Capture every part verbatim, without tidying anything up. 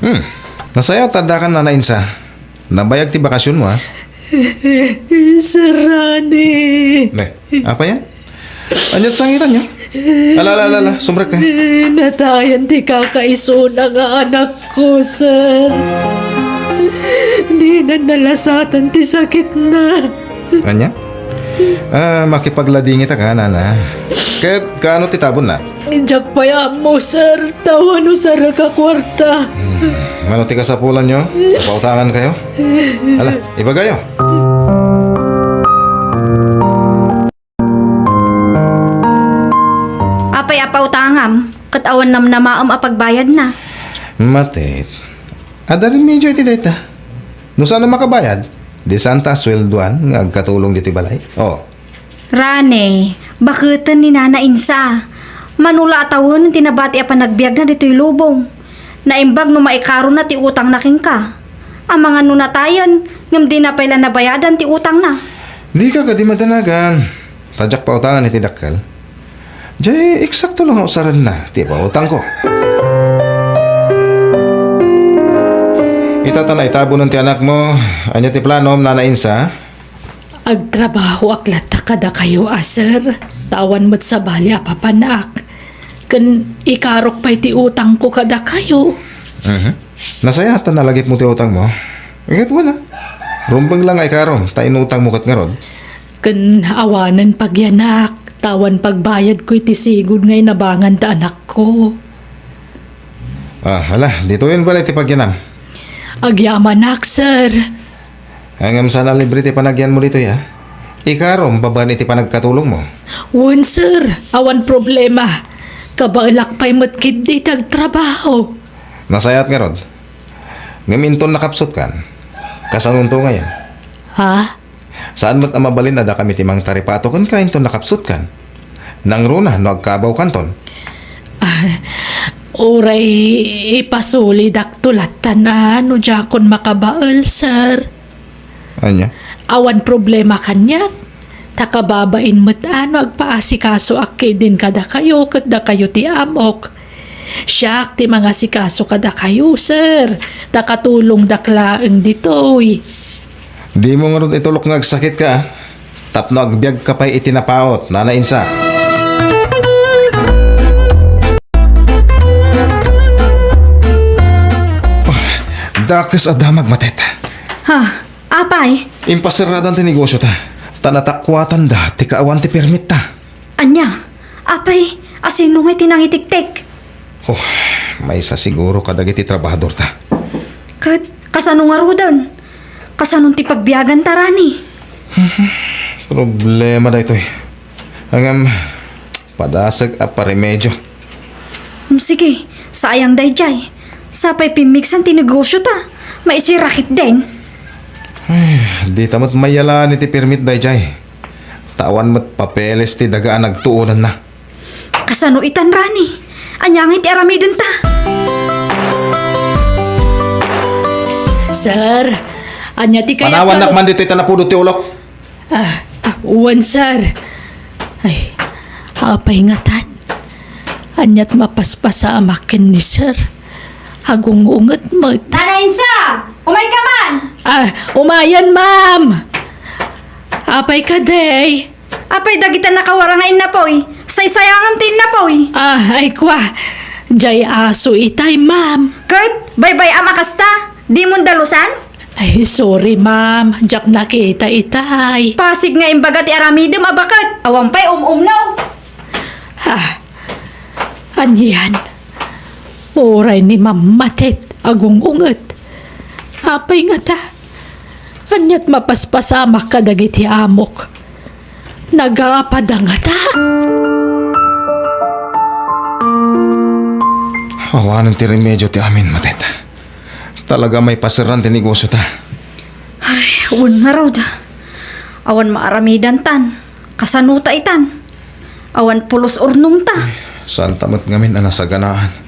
Hmm. Nasayaat ta addakan, Nana Insa. Nabayag ti bakasionmo, a? Sir Rani. Ne, apay a? Ania't sangitanyo? Ala, ala, ala, ala, sumrekka. Natayan ti kakaisuna nga anakko, sir. Dinan nalasatan ti sakitna. Ania? A, makipagladingitaka, Nana. Ket kaano ti tabonna? Diak pay ammo, sir. Ta awan usarek a kuarta. Hmm. Mano ti kasapulanyo? Pautangankayo? Ala, ibagayo. Apay a pautangam, ket awan namnamaem a pagbayadna? Matet, adda remedio iti dayta. No saan a makabayad, di saan ta a sueldoan nga agkatulong ditoy balay? O. Rani, baketen ni Nana Insa. Mano la a tawen ti nabati a panagbiagna ditoy lubong. Naimbag no maikaronna ti utangna kenka. Amangan no natayen, ngem dina pay la nabayadan ti utangna. Dika kadi madanagan. Ta diak pautangan iti dakkel. Diay eksakto la nga usarenna ti ipautangko. Ita ta naitabonen ti anakmo, ania ti planom, Nana Insa? Agtrabahoak latta kadakayo a, sir. Ta awan met sabali a papanak. Ken ikarok pay ti utangko kadakayo. Mhm. Nasayaat ta nalagipmo ti utangmo. Ket wen a. Rumbeng la nga ikarom ta inutangmo ket ngarud. Ken awanen pagyanak, ta awan pagbayadko iti sigud nga inabangan ta anakko. A, ala, ditoyen bala iti pagyanam. Agyamanak, sir. Ngem saan a libre ti panagyanmo ditoy, a? Ikarom babaen iti panagkatulongmo. Wen, sir. Awan problema. Kabaelak pay met ketdi ti agtrabaho. Nasayaat ngarud. Ngem inton nakapsutkan, kasanonto ngayen? Ha? Saan met a mabalin a dakami ti mangtaripato kenka inton nakapsutkan. Nangruna no agkabawkanton. A, uray ipasulidakto lattan a no diakon makabael, sir. Ania? Awan problema kaniak. Ta kababain met a no agpaasikasoak ketdin kadakayo ket dakayo ti amok. Siak ti mangasikaso kadakayo, sir, ta katulongdak laeng ditoy. Dimo ngarud itulok nga agsakitka, a? Tapno agbiagka pay iti napaut, Nana Insa. Ah, dakes a damag, Matet. Ha? Apay? Impaserradan ti negosiota, ta natakuatanda ti kaawan ti permitta. Ania? Apay, asino ngay ti nangitiktik? Oh, maysa siguro kadagiti trabahadorta. Ket kasano ngaruden? Kasanon ti pagbiaganta, Rani? Problema daytoy. Ngem, padasek a paremedio. Mm, sige, sayang daydiay. Sapay pimmigsan ti negosiota, maisira ketdin. Ay, dita met mayalaan iti permit daydiay. Ta awan met papeles ti daga a nagtuonanna. Kasano itan, Rani? Ania ngay ti aramidenta? Sir, ania ti kayatyo? Panawannak man ditoy ta napudot ti ulok. Ah, ah, wen, sir. Ay, apay ngatan? Ania't mapaspasamak ken ni sir? Agung-unget met. Nana Insa! Umayka man! Ah, umayen, ma'am! Apay kadi? Apay dagita nakawara nga innapoy? Saysayangam ti innapoy. Ah, ay kwa. Diay aso itay, ma'am. Ket, baybay-am a kasta? Dimon dalusan? Ay, sorry, ma'am. Diak nakita itay. Pasig nga imbaga ti aramidem a baket. Awan pay um-umno. Ah, anian? Uray ni Ma'am Matet agung-unget. Apay ngata? Ania't mapaspasamak kadagiti amok? Nagapada ngata? Awanen ti remedio ti amin, Matet. Talaga maipaserran ti negosiota. Ay, wen ngarud. Awan maaramidantan. Kasanota itan? Awan pulos urnongta. Ay, saanta met ngamin a nasaganaan.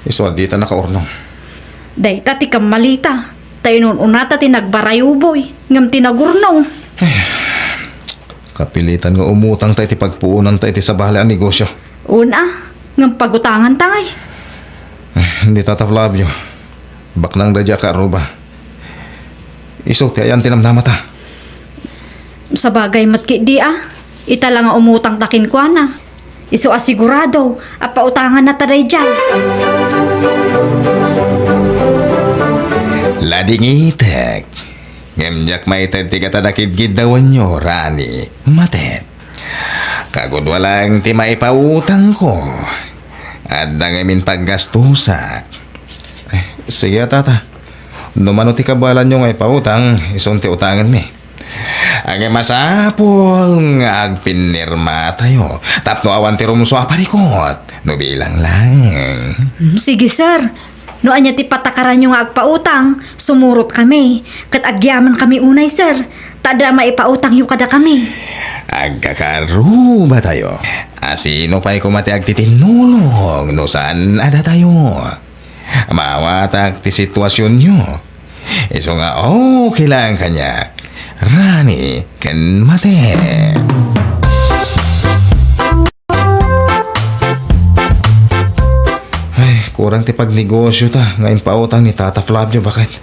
Isu a dita nakaurnong. Dayta ti kammalita. Ta inun-unata ti nagbarayuboy, ngem ti nagurnong. Ay, kapilitan nga umutangta iti pagpuonanta iti sabali a negosio. Wen a, ngem pagutanganta ngay. Ay, ni Tata Flavio. Baknang daydiay a kaarruba. Isu ti ayan ti namnamata. Sabagay met ketdi a. Ita la nga umutangta kenkuana. Isu a sigurado a pautangannata daydiay. Ladingitek. Ngem diak maited ti gata da kidkiddawenyo, Rani. Matet. Kagudua laeng ti maipautangko. Adda ngamin paggastusak. Eh, sige, tata. No mano ti kabaelanyo nga ipautang, isun ti utangenmi. Ngem masapul nga agpinirmatayo tapno awan ti rumsua a parikut no bilang laeng. Hmm, sige, sir. No ania ti patakaranyo nga agpautang, sumurotkami, ket agyamankami unay, sir, ta adda maipautangyo kadakami. Agkakaarrubatayo. A sino pay koma ti agtitinnulong no saan a datayo? Maawatak ti situasionyo. Isu nga okay laeng kaniak, Rani ken Mate. Ay, kurang ti pagnegosio ta nga impautang ni Tata Flavio, baket.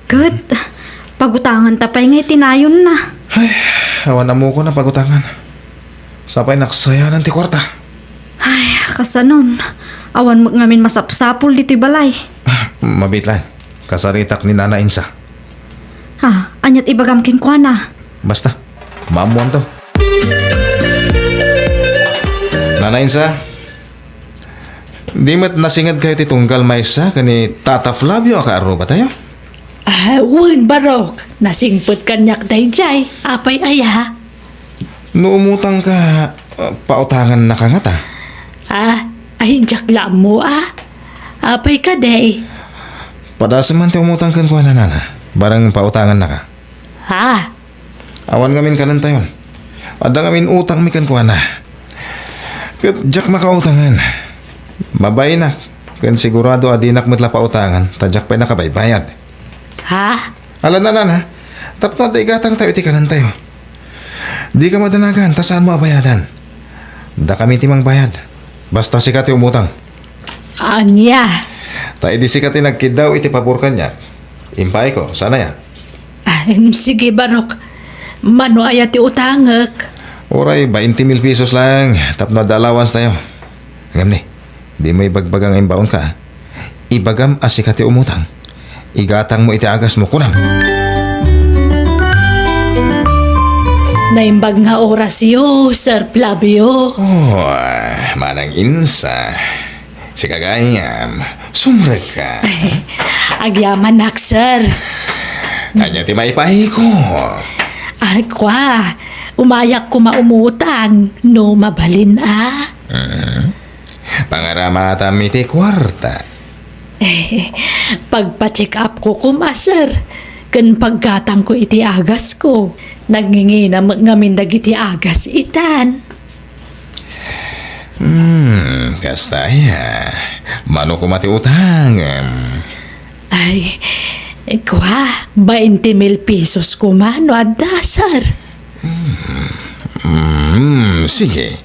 Ket, pagutanganta pay nga iti nayonna. Ay, awan ammokon a pagutangan. Sapay naksayanan ti kuarta. Ay, kasanon. Awan met ngamin masapsapul ditoy balay. Ah, mabiit laeng. Kasaritak ni Nana Insa. Ah, aniat ibagam kenkuana? Basta, maammoanto. Nana Insa, di met nasingedkayo ti tunggal maysa ken ni Tata Flavio a kaarrubatayo? Ah, wen, Barok. Nasingpet kaniak daydiay. Apay aya? No umutangka, ah, pautangannaka ngata? Ah, ay, diak la ammo, ah. Apay kadi? Padasem man ti umutang kenkuana, Nana. Barang pautangannaka. Ha? Awan ngamin kanentayon. Adda ngamin utangmi kenkuana. Ket diak makautangan. Mabainak, ken sigurado a dinak met la pautangan, ta diak pay nakabaybayad. Ha? Ala, Nana, tapno adda igatangtayo iti kanentayo. Dika madanagan, ta saanmo a bayadan. Dakami ti mangbayad. Basta sika ti umutang. Ania? Ta idi sika ti nagkiddaw iti pabor kaniak, impaayko, saan aya? Ah, em, sige, Barok. Mano aya ti utangek? Uray, bainte mil pesos laeng, tapno adda allowance tayo. Ngem ni, dimo ibagbaga nga imbaonka, ah. Ibagam a sika ti umutang. Igatangmo iti agasmo, kunam. Naimbag nga orasyo, Sir Flavio. Oh, Manang Insa. Sika gayam, sumrekka. Agyamanak, sir. Ania ti maipaayko? Ah, kua, umayak koma umutang, no mabalin, ah. Mm. Pangaramatam iti kuarta. Eh, pagpa-check up ko koma, sir, ken paggatangko iti agasko. Nangingina met ngamin dagiti agas itan. Hmm, kasta aya. Mano koma ti utangem? Ay, kua, bainte mil pesos koma no adda, sir. Hmm, hmm, sige.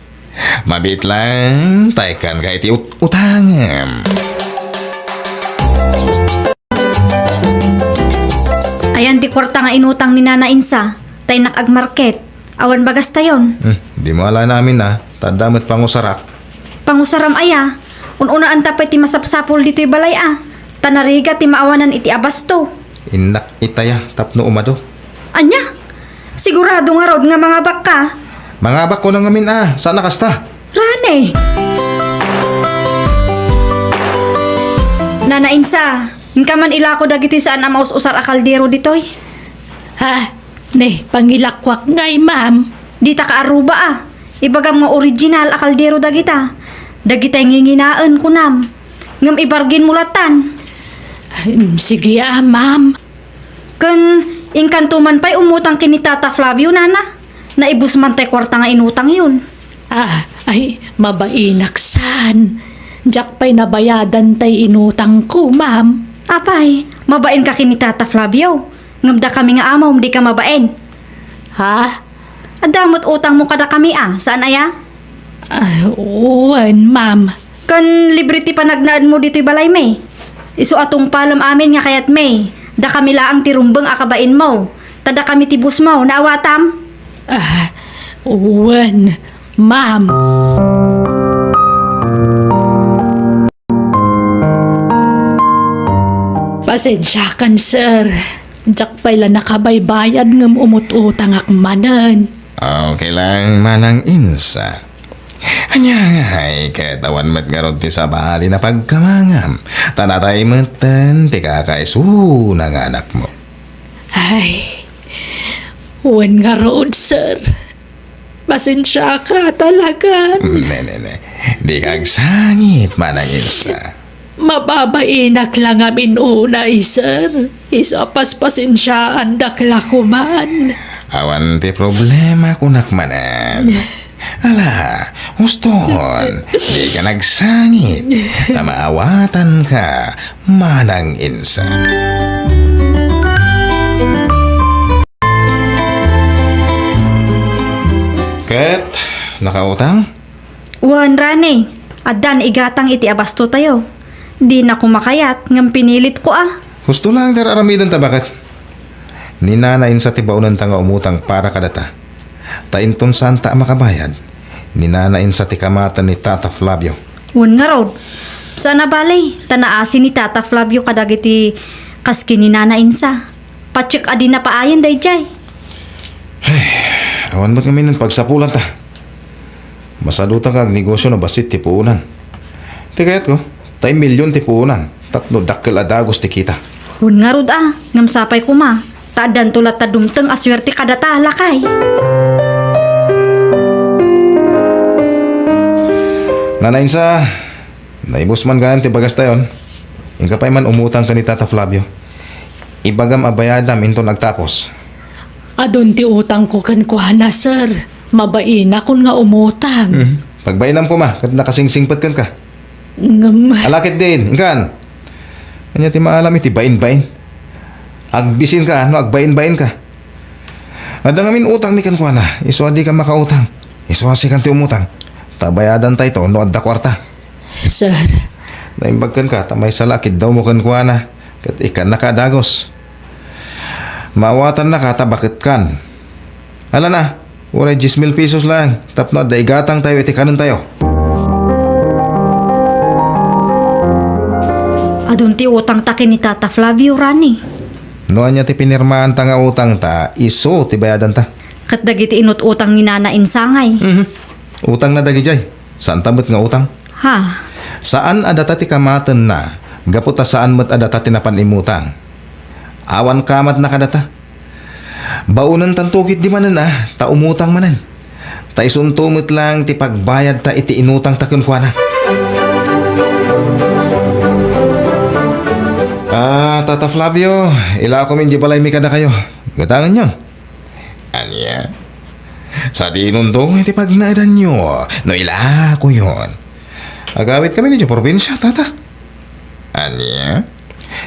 Mabiit lang, ta ikkanka iti ut-, utangem. Ayan ti kuarta nga inutang ni Nana Insa, ta innak agmarket. Awan bagastayon. Hmm, dimo alaen amin, ah. Ta adda met pangusarak. Pangusaram aya? Un-unaanta pay ti masapsapul ditoy balay, ah. Ta narigat ti maawanan iti abasto. Innak itaya tapno umado. Ania? Sigurado ngarud nga mangabakka? Mangabakko ngamin, ah. Saan a kasta? Rani! Nana Insa, inka man ilako dagitoy saan a maus-usar a kaldero ditoy. Ha? Ne, pangilakuak ngay, ma'am. Dita kaarruba a. Ibagam nga original a kaldero dagita. Dagitay nginginaen, kunam. Ngem ibarginmo latan. Em, sige a, ma'am. Ken inkanto man pay umutang ken ni Tata Flavio, nana. Naibus man tay kuarta nga inutangyon. Ah, ay, mabainak saan. Diak pay nabayadan tay inutangko, ma'am. Apay, mabainka ken ni Tata Flavio. Ngem dakami nga amom, dika mabain. Ha? Adda met utangmo kadakami a, saan aya? Ah, wen, ma'am. Ken libre ti panagnaedmo ditoy balaymi? Isu a tungpalem amin nga kayatmi, dakami laeng ti rumbeng a kabainmo, ta dakami ti bossmo, naawatam? Ah, wen, ma'am. Pasensiakan, sir. Diak pay la nakabaybayad ngem umut-utangak manen. Okay lang, Manang Insa. Ania ngay ket awan met ngarud ti sabali a pagkamangam, ta natay metten ti kakaisuna nga anakmo. Ay, wen ngarud, sir. Pasensiaka talaga. Ne, ne, ne. Dika agsangit, Manang Insa. Mababainak la ngamin unay, sir. Isu a paspasensiaandak la koma. Awan ti problema, kunak manen. Ala, huston, dika agsangit, ta maawatanka, Manang Insa. Ket, nakautang? Wen, Rani, addan igatang iti abastotayo. Dina koma kayat, ngem pinilitko a. Husto laeng ti ar-aramidenta, baket. Ni Nana Insa ti baonenta nga umutang para kadata. Ta inton saanta a makabayad, ni Nana Insa ti kamaten ni Tata Flavio. Wen ngarud, saan a bale, ta naasi ni Tata Flavio kadagiti kas ken ni Nana Insa. Patiek a dina paayen daydiay. Ay, awan met ngamin pagsapulanta. Masaduta nga agnegosio no bassit ti puonan. Ti kayatko, tay million ti puonan tapno dakkel a dagus ti kita. Wen ngarud a, ngem sapay koma, ta addanto latta dumteng a suerte kadata, lakay. Nana Insa, naibus man gayam ti bagastayon. Inka pay man umutang ken ni Tata Flavio. Ibagam a bayadam inton agtapos. Adun ti utangko kenkuana, sir. Mabainakon nga umutang. Mhm. Pagbainam koma, ket nakasingsingpet kenka. Ngem. Ala ketdin, inkan. Ania ti maalam iti bain-bain? Agbisinka no agbain-bainka. Adda ngamin utangmi kenkuana, isu a dika makautang. Isu a sikan ti umutang. Ta bayadantayto no adda kuarta. Sir. Naimbag kenka, ta maysa la a kiddawmo kenkuana, ket ikkannaka a dagus. Maawatannaka ta baketkan. Ala na, uray dies mil pesos laeng, tapno adda igatangtayo iti kanentayo. Adun ti utangta ken ni Tata Flavio, Rani. No ania ti pinirmaanta nga utangta, isu ti bayadanta. Ket dagiti inut-utang ni Nana Insa ngay? Mhm. Utangna dagidiay. Saanta met nga utang? Ha? Saan a data ti kamatenna, gapu ta saan met a data ti napan immutang. Awan kamatna kadata. Baonentanto ketdi manen a, ta umutang manen. Ta isunto met laeng ti pagbayadta iti inutangta kenkuana. Ah, Tata Flavio, ilakomin di balaymi kadakayo. Gatangenyon. Ania? Sadinonto iti pagnaedanyo no ilakoyon. Agawidkamin idiay probinsia, Tata. Ania?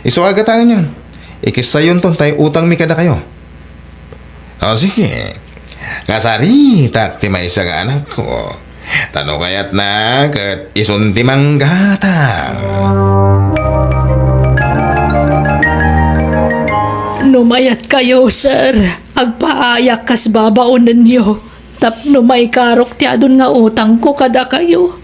Isu a gatangenyon. Ikissayonton tay utangmi kadakayo. O, sige. Kasaritak ti maysa nga anakko. Ta no kayatna, ket isun ti manggatang. No mayatkayo, sir, agpaayak kas babaonenyo tapno maikarok ti adun nga utangko kadakayo.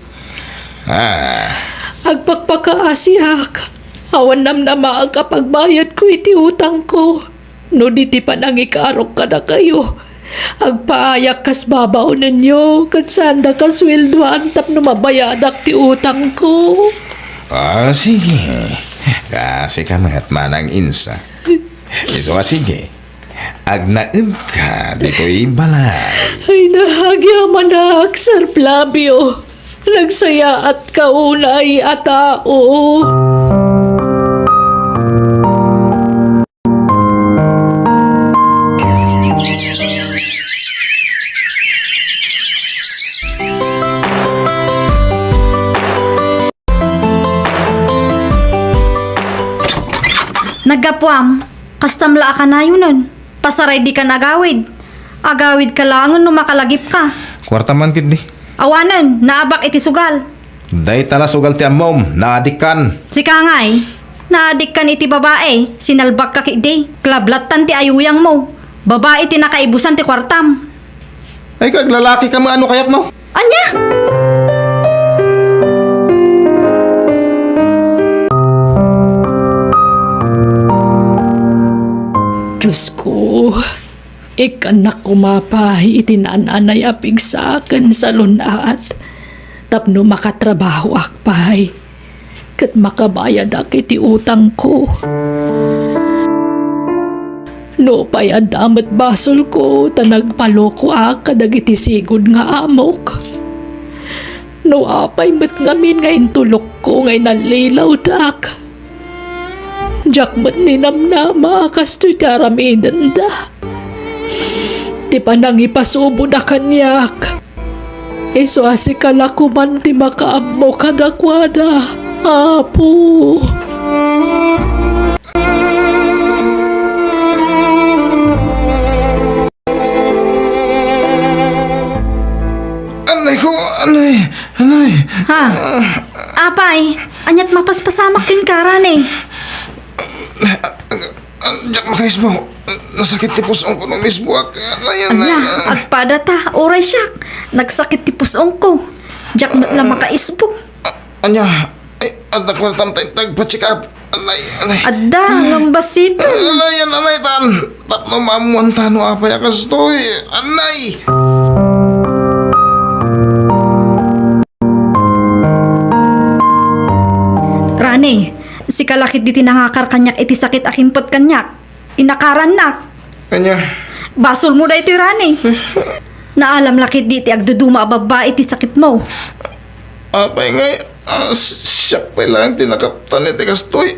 Ah. Agpakpakaasiak. Awan namnamaak a pagbayadko iti utangko. No di ti panangikarok kadakayo, agpaayak kas babaonenyo, ket saanda kasueldoan tapno mabayadak ti utangko. Ah, sige. Kasika met, Manang Insa. Isu a sige. Agnaedka ditoy balay. Ay, nahagyamanak, Sir Flavio. Nagsayaatka unay a tao. Naggapuam, kastam la a kanayonen. Pasaray dikan agawid. Agawidka laengen no makalagipka. Kuarta man ketdi. Awanen, naabak iti sugal. Dayta la sugal ti ammom, naadikkan. Sika ngay, Naadikkan iti babai, sinalbakka ketdi. Klablattan ti ayuyangmo. Babai ti nakaibusan ti kuartam. Ay, kaglalaki ka, maano kayatmo? Ania? Diosko, ikkannak koma pay iti naan-anay a pigsa ken salun-at tapno makatrabahoak pay ket makabayadak iti utangko. Nupay adda met basolko ta nagpalokoak kadagiti sigud nga amok. No apay met ngamin nga intulokko nga inallilawdak. Diak met ninamnama a kastoy ti aramidenda. Ti panangipasuboda kaniak, isu a sika la koman ti makaammo kadakuada, Apo. Anay ko, anay, anay. Ha? Apay, aniat mapaspasamak kenka, Rani? Diak makaisbo. Nasakit ti pus-ongko no umisboak. Anay, anay. Ania, agpadata, uray siak. Nagsakit ti pus-ongko. Diak met la makaisbo. Ania, ay, adda kuartam ta intagpa-check-up. Anay, anay. Adda, ngem bassit. Anay, anay, tan. Tapno maammuanta no apay a kastoy. Anay. Rani, sika la ketdi ti nangakar kaniak iti sakit a kimpet kaniak. Inakarannak. Ania? Basolmo daytoy, Rani. Naalam la ketdi ti agduduma a babbai ti sakitmo. Apay ngay, ah, siak pay laeng ti nakaptan iti kastoy.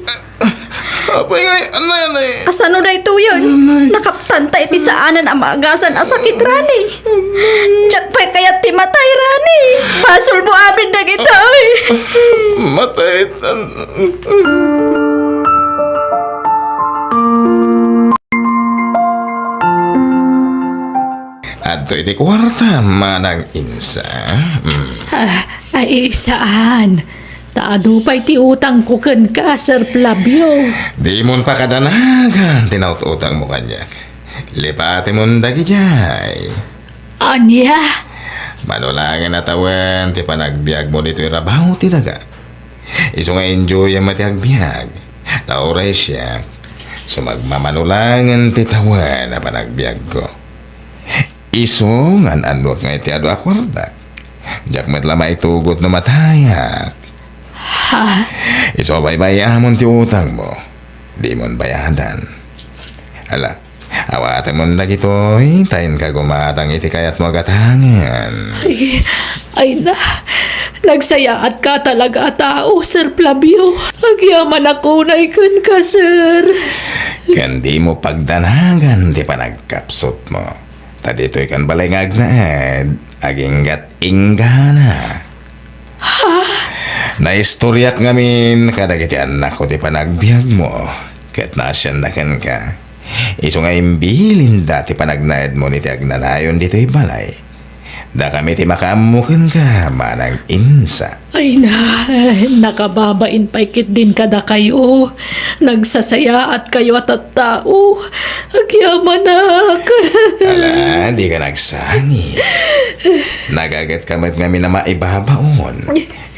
Apay ngay, anay, anay. Kasano daytoyen? Anay. Nakaptanta iti saanen a maagasan a sakit, Rani. Diak pay kayat ti matay, Rani. Basolmo amin dagitoy. Matay. Adtoy ti kuarta, Manang Insa. Mm. Ah, ay, saan. Ta adu pay ti utangko kenka, Sir Flavio. Dimon pakadanagan ti naut-utangmo kaniak. Lipatemon dagidiay. Ania? Mano laengen a tawen ti panagbiagmo ditoy rabaw ti daga. Isu nga enjoyem ti agbiag. Ta uray siak, sumagmamano laengen ti tawen a panagbiagko. Isu nga an-annuak nga iti adu a kuarta. Diak met la maitugot no matayak. Ha? Isu a baybay-amon ti utangmo. Dimon bayadan. Ala, awatemon dagitoy, ta inka gumatang iti kayatmo a gatangen. Ay, ay na, nagsayaatka talaga a tao, Sir Flavio. Agyamanak unay kenka, sir. Ken dimo pagdanagan ti panagkapsutmo. Ta ditoy kan balay nga agnaed, aginggat inggana. Ha? Naistoriak ngamin kadagiti annakko ti panagbiagmo, ket naasianna kenka. Isu nga imbilinda ti panagnaedmo iti agnanayon ditoy balay. Dakami ti makaammo kenka, Manang Insa. Ay na, nakababain pay ketdin kadakayo. Nagsasayaatkayo a tattao. Agyamanak. Ala, dika nagsangit. Nagagetka met ngamin a maibabaon.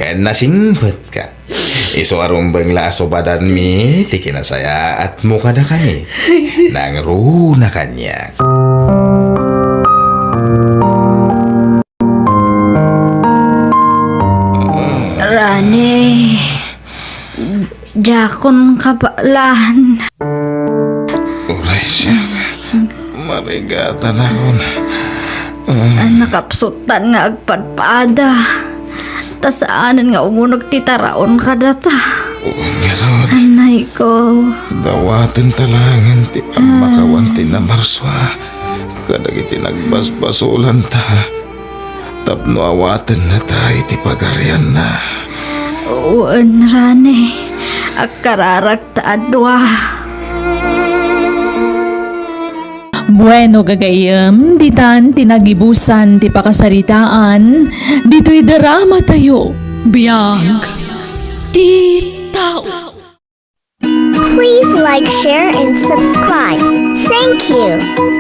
Ken nasingpetka. Isu a rumbeng la a subadanmi ti kinasayaatmo kadakami. Nangruna kaniak. Rani, diakon kabaelan. Uray siak, marigatanakon. Ah. Nakapsutan nga agpadpada. Ta saanen nga umuneg ti taraon kadata. Wen ngarud. Anay ko. Dawatenta laengen ti ammakawan ti namarsua kadagiti nagbasbasolanta. Tapno awatennata iti pagarianna. Wen, Rani, agkararagta a dua. Bueno, gagayyem, ditan ti nagibusan ti pakasaritaan ditoy dramatayo. Biag ti tao. Please like, share, and subscribe. Thank you.